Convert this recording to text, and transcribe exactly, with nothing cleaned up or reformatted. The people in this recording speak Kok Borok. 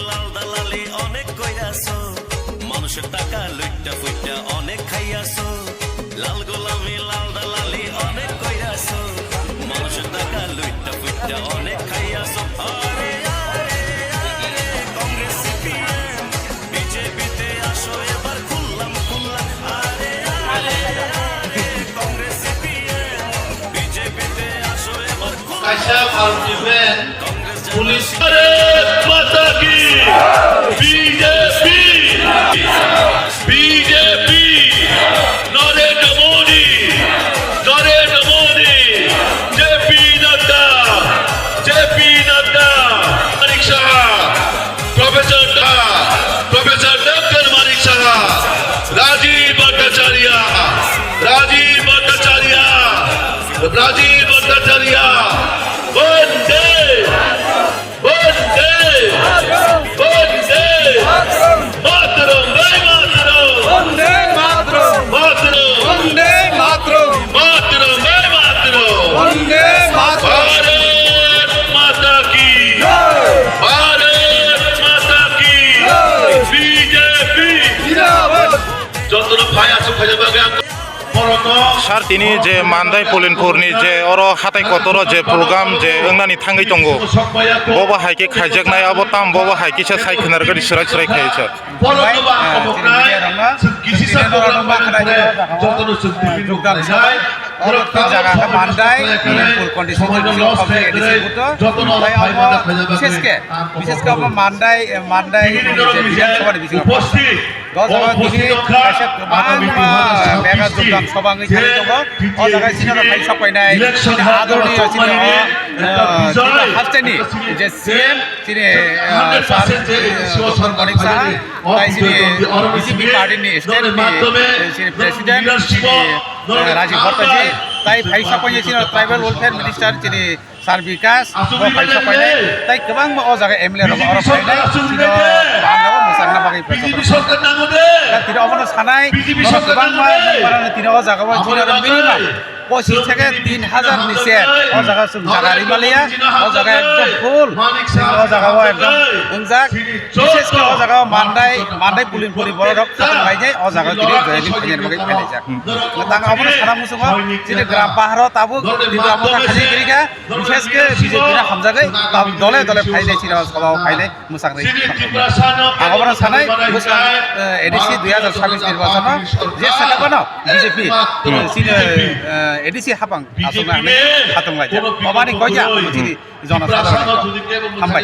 লাল দালালি অনেক কইরাছো, মানুষের টাকা লুটটা ফুটটা অনেক খাইয়াছো। লাল গোলামি, লাল দালালি অনেক কইরাছো, মানুষের টাকা লুটটা ফুটটা অনেক খাইয়াছো। আরে, আরে, আরে, কংগ্রেস, সিপিএম, বিজেপিতে আসো এবার খুললাম খুললাম। আরে, আরে, আরে, কংগ্রেস, সিপিএম, বিজেপিতে আসো এবার খুললাম। Kaisa Bharati Bank, police. Bharat माता की, बीजेपी, बीजेपी, नरेंद्र मोदी, नरेंद्र मोदी, जेपी नड्डा, जेपी नड्डा, मानिक साहा, प्रोफेसर डा-, प्रोफेसर डॉक्टर मानिक साहा, राजीव भट्टाचार्य, राजीव भट्टाचार्य, राजीव भट्टाचार्य, वंदे, वंदे, वंदे मातरम, वंदे मातरम, वंदे मातरम, मातरम, वंदे मातरम, मातरम, वंदे मातरम, वंदे मातरम। भारत माता की, जय। भारत माता की, जय। बीजेपी। जिंदाबाद। Jotono phai aswk khaijak bagwi ang borokno. Sar tini je Mandai Pulinpurni je oro hatai kotoro je program je wngnani thangwi tongo, bobo hai khe khaijaknai, abo tam bobo hai kisa sai khwnargani swrai swrai khai sir. Borokno ba hambai, ah, omokrwng, chini media rokno, chwng kisi chini sa media rokno program ma khlai khe, jotono chwng tibini jogdan khlainai. Oro thik jaga khe Mandai, Pulinpur constituency bisingo khobjak A D C buto. Tai omo bishesh khe, bishesh khe omo Mandai, eh, Mandai je Bidhan Sabha ni bisingo. O jaga tini kaisa kwbangma mega jogdan sabha wngwi thangwi tongo. O jaga chini oro phai sok painai chini adoroniyo chini o, eh, Tripura hasteni je C M chini, eh, sir, eh, Doctor Manik Saha, tai chini B J P party ni state ni, eh, chini president chini, eh, Rajiv Bhattaji, tai phai sok painai chini tribal welfare minister chini Sir Bikash, bo phai sok painai, tai kwbangma o jaga M L A rok oro phainai, chino bandao mwchangna bagwi phai sok painai. Tini obono sanai, oro kwbangma mungbarano tini o jaga o chini oro minimum pochis theke tin hajar ni se o jaga chwng jaga rimaliya, o jaga ekdom full, o jaga o ekdom wngjak, bishesh khe o jaga o Mandai, Mandai Pulinpurni borok rok khatung laijai, o jaga o tini joining khainani bagwi phailaijak. Tang obono sana muchungo, chini gram paharo tabuk tini omo khaji kiri kha. Bishesh khe B J P no hamjagwi tabuk dole dole phainai chini o sabha o phainai mwchang rwi. Ang obono sanai bwskang, eh, A D C dui hajar sabbish nirbachon o je sakha phano B J P, eh, chini, eh, A D C hapang aswkna hinwi khatung laijak. Obani koija chini jonosadharon hambai.